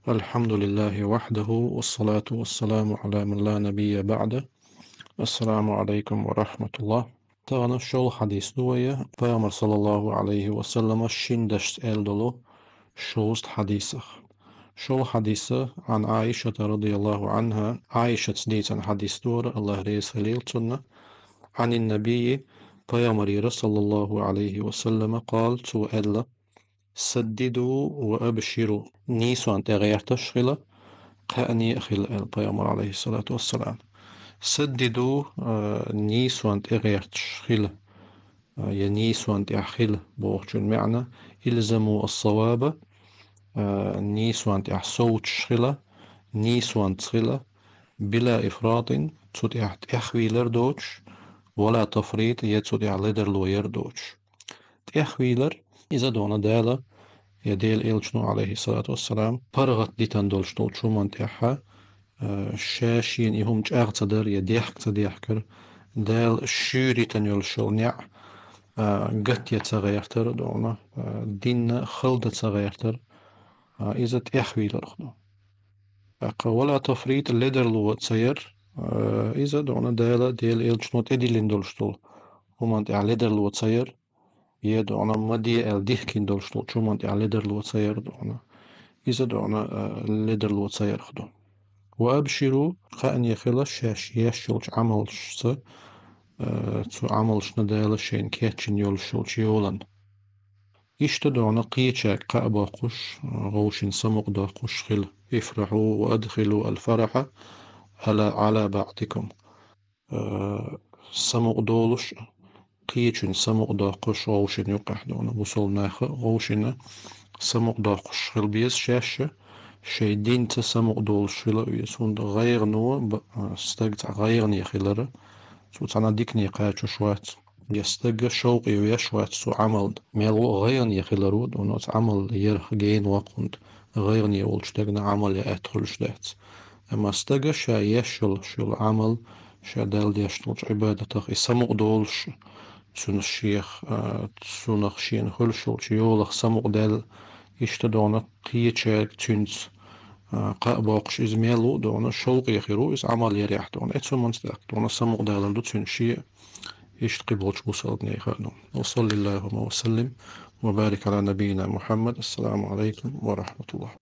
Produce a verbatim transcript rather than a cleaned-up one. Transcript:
الحمد لله وحده، والصلاة والسلام على من لا نبي بعده. السلام عليكم ورحمة الله. Тахана шолгӀа хьадис ду вай, Пайхамар саллаллаху Ӏалайхи ва саллама шин дашца аьлла долу шовзткъа хьадисах. ШолгӀа хьадис عن عائشة رضي الله عنها, Ӏайшаца дийцина хьадис ду хӀара, АллахӀ реза хуьлийла цунна, عن النبي, Пайхамарера саллаллаху Ӏалайхи ва саллама, قال, цо аьлла: سددوا وأبشروا. Нийсонна тӀегӀерташ хила, кхаъне а хила, аьлла Пайхамар, Ӏалайхи ссалату вассалам. سددوا, а, нийсонна тӀегӀерташ хила, а, я нийсонна тӀехь хила бохучун маьӀна: الزموا الصواب, а, нийсонна тӀехь совцаш хила, нийсонца хила, بلا إفراط, цу тӀехь тӀехвийлар доцуш, ولا تفريط, я цу тӀехь ледарло яр доцуш. ТӀехвийлар, иза дона Дала, я Делан Элчано, Ӏалайхи ссалату вассалам, паргӀат дитина долуш долчу хӀуманна тӀехь, а, ша шена и хӀума чӀагӀ ца дар, я дехка ца дехкар, Дала шуьйра йитина йолуш йолу неӀ, а, гатъян ца гӀертар, дона, а, динна хала дан ца гӀертар, а, иза тӀехвийларх ду. ТӀаккха ولا تفريط, ледарло ца яр, а, иза дона Дала, Делан Элчано тӀедиллина долуш долу хӀуманна тӀехь ледарло ца яр, я дона ма де аьлла дихкина долуш долчу хӀуманна тӀехь ледарло ца яр дона. Иза дона, а, ледарло ца ярх ду. وأبشروا, кхаъне хила шаьш еш йолчу Ӏамалшца, а, цу Ӏамалшна Дала шайна кечйина йолуш йолчу йолана. Иштта дона кхечаьрга кхаъ боккхуш, а, вовшийн самукъа доккхуш хила. افرحوا وأدخلوا الفرح على، على بعضكم. А, самукъа долуш, кхечун самукъа доккхуш вовшийн юкъахь дона. Бусалба наха вовшийн самукъа доккхуш хила беза шаьш, шайн динца самукъа долуш хила веза. ХӀунда гӀайгӀано б-, а, стаг цхьа гӀайгӀане хилар, цо цхьана дикане кхачош вац, я стаг шовкъе веш вац цу Ӏамална. Мел ву гӀайгӀане хилар ву, дона оцу Ӏамал ярх гена воккхунда гӀайгӀане волчу стагна Ӏамал ян атта хуьлуш дац. Амма стага ша еш йолуш йолу Ӏамал, ша Далла деш долчу Ӏибадатах и самукъа долуш, цунах шех, а, цунах шена хуьлуш йолчу йолах самукъа даьлла, иштта дона кхечаьрга цуьнца, а, кхаъ боккхуш иза мел ву дона, шовкъе хир ву иза Ӏамал ярехь дона. Эцу манца даккха дона самукъа далар ду цуьнан шен, иштта кхин болчу бусалба нехан дона. وصل اللهم وسلم وبارك على نبينا محمد. السلام عليكم ورحمة الله.